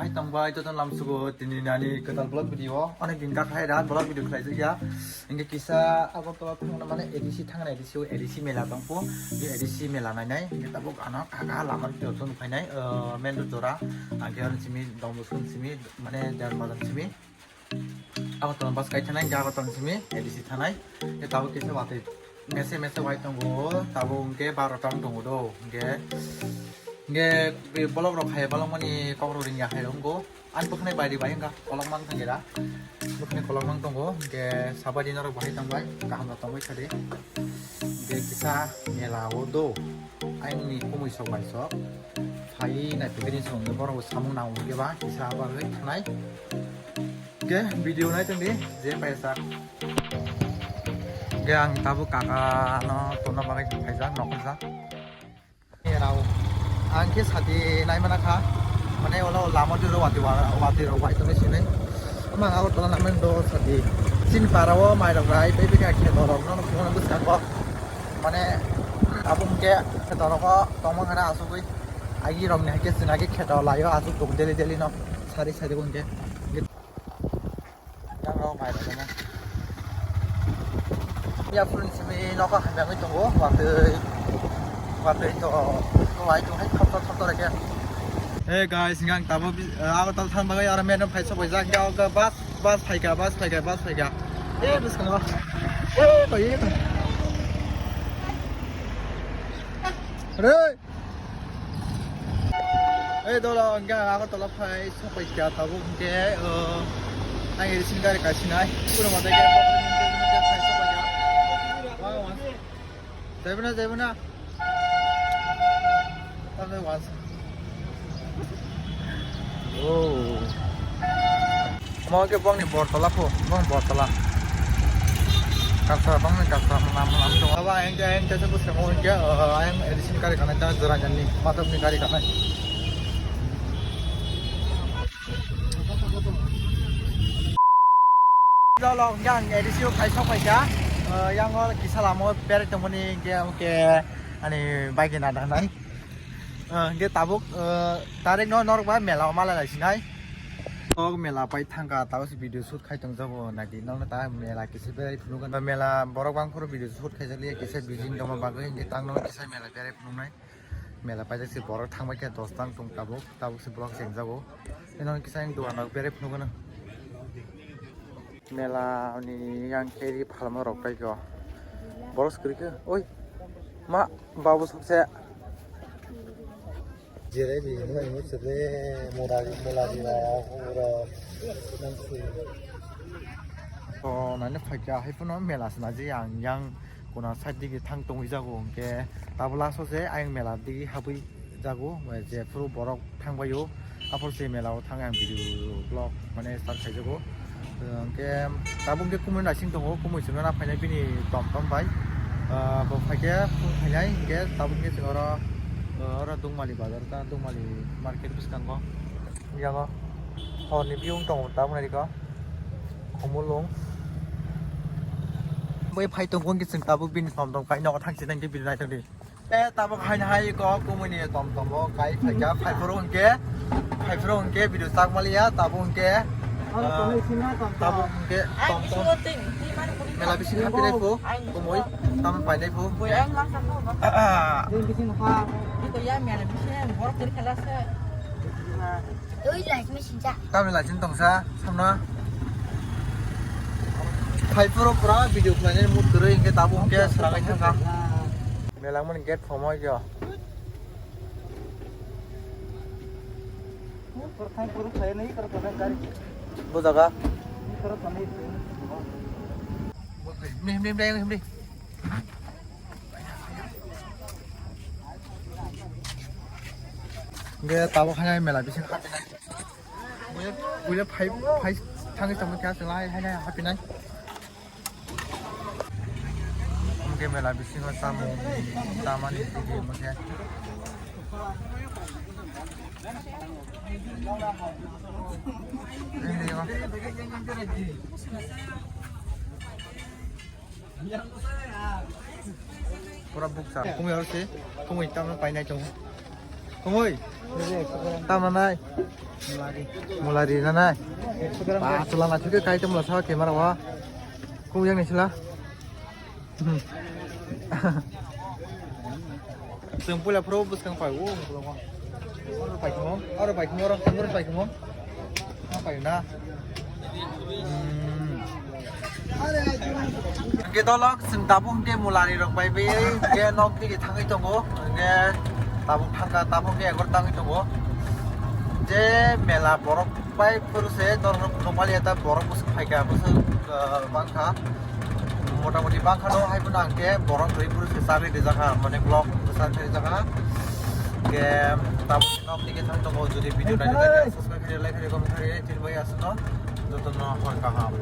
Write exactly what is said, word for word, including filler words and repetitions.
Hai tongbai, joto lamsugo tini nani kwtal vlog video. Onek din ka khai da vlog video khlai jakya. Hingke kisa Agartala thangna mane A D C thangna, A D C, A D C mela tongpo. Ye A D C mela nainai. Hingke tabuk ano kaka lama video chon phainai, eh, main road jora. Hingke ano simi Don Bosco simi mane Jan Bazar simi. Agartala bus kai thanai, hingke Agartala simi A D C thanai. Hingke tabuk kisa watwi mese mese wai tongo, tabuk hingke barota wng tongo do. Hingke, hingke be vlog rok hai balokmani kok rok ringya hai wngko. Ani bwkhwnai bai ri bai wngkha, kolok mang thang gira. Bwkhwnai kolok mang tongo, hingke sabai di norok bahai tangbai, kaham rok tongbai sadi. Hingke kisa mela o do, ayang ni kumui sok bai sok. Phai nai pekeni song borok bo samung nang hingke ba, kisa abar oi thanai. Hingke video nai tong di, je paisa. Hingke ang tabuk kaka no tonna bagwi phaijak, nokhrwjak. Rao, ang khe sadi naimana kha, mane olo lama juro watwi wa-, watwi rok bai tongwi sinai. Ama Agartala naimani do sadi. Chini para o mai rok bai, bai bai khe kheto rok no phone bwskango. Mane abo hwnkhe kheto rogo tongma khana asugwi. Agi rok ni hai khe chwng agi kheto laio asuk tongo daily daily no sari sari bo hwnkhe. Yang rok mai rok no. Ya phone simi nogo hamya wngwi tongo, watwi, watwi to, to ai to hai thop thop thop thop khe. Hey guys, hingke ang tabuk bi-, Agartala thang bagwi aro main road phai sok bai jak, hingke o bus, bus phaikha, bus phaikha, bus phaikha. Eh, bus kono. Eh, bai, eh, bai. Re. Ei dolo, hingke ang Agartala phai sok pai kha tabuk hingke, o, ang A D C ni gari kaisinai. Pura mata khe phai sok pai kha. Jaibo na, jaibo na. Tamni was. Oh. Mo ke bongni bortola pho, bong bortola. Kasa bongni kasa mwnam mwnam dong. Aba ayang ayang kasa bwskango hingke, ah, ayang A D C ni gari kanai ta jora jani, matap ni gari kanai. Dolo hingke ang A D C o khai sok phaikha, ah, yang o kisa lama o berai tongmani hingke, hingke ani bike ni nadanai. Ah, hingke tabuk, ah, tarik no norok ba mela o malai lai sinai. O mela pai thangkha, tabuk se video shoot khai tongjago, naidi nokno ta mela kisa berai phunukgwi. Mela borok bangphuru video shoot khaijakliya, kisa busy wngtongma bagwi, hingke tang nokno kisa mela berai phunuknai. Mela paijak se borok thangbai khe dos tang tong tabuk, tabuk se borok chengjago. Eno kisa ang dogan rok berai phunukgwi. Mela ni yang khe ri phalma rok pai kho. Borok se kwrwi khe, oi, ma, babu sokse. Jere bi, mo, mo, se de, mora, mola, jira, oro, nang se. O, nani phaikha, hai phano mela se naji yang, yang, kona side digi thang tongwi jago, hingke tabuk last o se ayang mela digi habwi jago, je phuru borok thangbaio, aphuru se mela o thang ang video vlog mane start khaijago. Hingke tabuk hingke kumui naising tongo, kumui chwngno na phainai bini tom tom bai. Ah, bo phaikhe phung phainai, hingke tabuk hingke chwng oro, ah, oro Dungmali bazar ta, Dungmali market bwskango. Yago horni view wng tongo tabuk nairikgo. Khumulwng. Bai phai tongo hingke chwng tabuk bini tom tom kai nogo thang sinai hingke bini naitokdi. Eh, tabuk haino hai kok kumui ni tom tom bo kai phaikha, phaiphuru hwnkhe, phaiphuru hwnkhe video chak maliya, tabuk hwnkhe, ah, tabuk hwnkhe tom tom. Mela bising happy life o, kumui, tam painai phu. Ah, ah. Ui, light machine ja. Tamni light machine tongsa, samno. Phaiphuru pura video khlainani mood kwrwi, hwnkhe tabuk hwnkhe swrangwi thangkha. Mela mani gate phomo yo. Bo jaga. Himdi, himdi, himdi, himdi. Hingke tabuk haino mela bising hapinai. Buya, buya phai, phai thangwi tongma khe aswk hai, hai, hai hapinai. Hingke mela bisingo chamung chamani tigi hingke. Pura bukcha. Kumui aro se, kumui tamno painai tongo. Tongoi. Tam nanai. Mulari nanai. Ba, chwla na thike kai tongla sa camera wa. Kung yang ni sila. Chwng puila phuru bwskang pai o. Oro pai khmo, oro pai khmo, oro pai khmo. Ma pai na. Hmm. Hingke dolok chwng tabuk hingke mulari rok bai bai hingke nok digi thangwi tongo. Hingke tabuk thangka, tabuk hingke ekor tangwi tongo. Je mela borok bai phuru se norok nokmali eta borok bwswk phaika bwswk, ah, bangkha. Motamoti bangkha no hai phano hingke borok rwi phuru se chagwi rijak ha, mane vlog bwswk khe rijak ha. Hingke tabuk nok digi thangwi tongo, jodi video naina subscribe khe like khe comment khe tin bai aswkno jotono hor kaham.